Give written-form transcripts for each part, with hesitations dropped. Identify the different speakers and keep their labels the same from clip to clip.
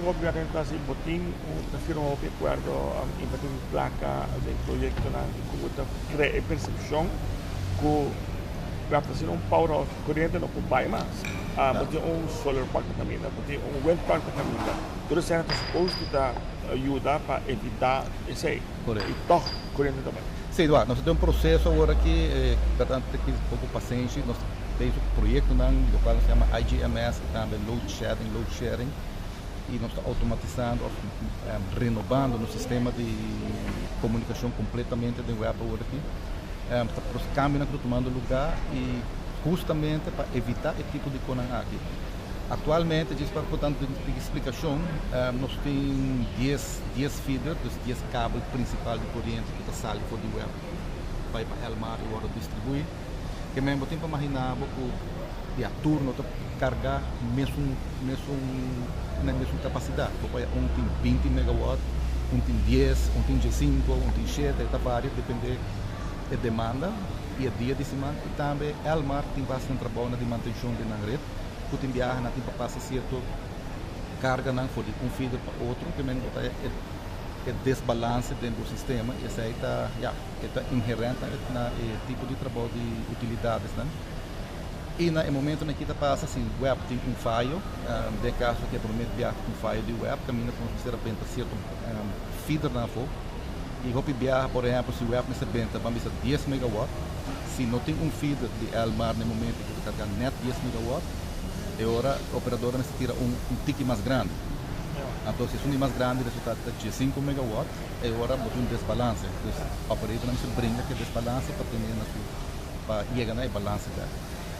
Speaker 1: hopi bia ta si bo tin un ta firma hopi akuerdo, invertí hopi plaka den proyektonan ku bo ta krea e persepshon ku web ta asina un powerhouse ku koriente no por bai mas. Bo tin un solar park na kaminda, bo tin un wind park na kaminda, tur esei ta supos di ta yuda pa evitá esei i tòg koriente ta bai.
Speaker 2: Sí, nos ta den un proseso awor aki, bèrdat ta kis poko pasenshi, nos bezig ku proyektonan lokual nos yama IGMS i tambe load shedding, load sharing i nos ta outomatisando òf renobando nos sistema di komunikashon kompletamente den web awor aki. Ta kambionan ku ta tumando lugá i hustamente pa evitá e tipo di konan aki. Aktualmente, djis pa por tantu di splikashon, nos tin dies dies feeder, dus dies kabel prinsipal di koriente ku ta sali for di web bai pa Elmar i wòrdu distribuí. Ke men bo tin pa maginá bo ku ya tur no ta kargá mesun mesun na mesun kapasidat. Bo por haya un tin 20 megawatt, un tin 10, un tin 15, un tin 7, e ta varia depende e demanda i e dia di siman. I tambe Elmar tin pa hasi nan trabou na di mantenshon di nan ret ku tin biaha nan tin pa pasa sierto karganan for di un feeder pa otro ke men bo ta e e desbalanse den bo sistema i esei ta ya. E ta inherent na e tipo di trabou di utilidadesnan. I na e momentonan ki ta pasa si web tin un fayo, den e kaso aki e prome biaha ku tin un fayo di web kaminda ku nos mester a benta sierto feedernan afó. I hopi biaha por ehèmpel si web mester benta ban bisa 10 megawatt, si no tin un feeder di Elmar na e momento ku ta kargá nèt 10 megawatt, e ora e operadornan mester tira un tiki mas grandi. Anto si esun di mas grandi resultado ta 15 megawatt. E ora bo tin un desbalanse, dus operatornan mester bringa ku e desbalanse pa tene na su pa yega na e balanse bek.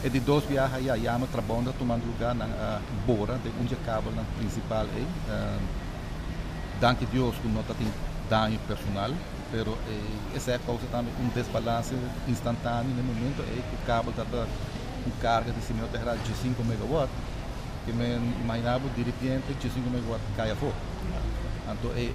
Speaker 2: E di dos biaha ya yama trabounan ta tumando lugá, nan a bora den un dje kabelnan prinsipal ei. Danki Dios ku no ta tin daño personal, pero esei a kousa tambe un desbalanse instantaneo na e momento ei ku kabel tabata un karga di si mi no ta erá 15 megawatt, ke men imaginá bo diripiente 15 megawatt kai afó. Anto e.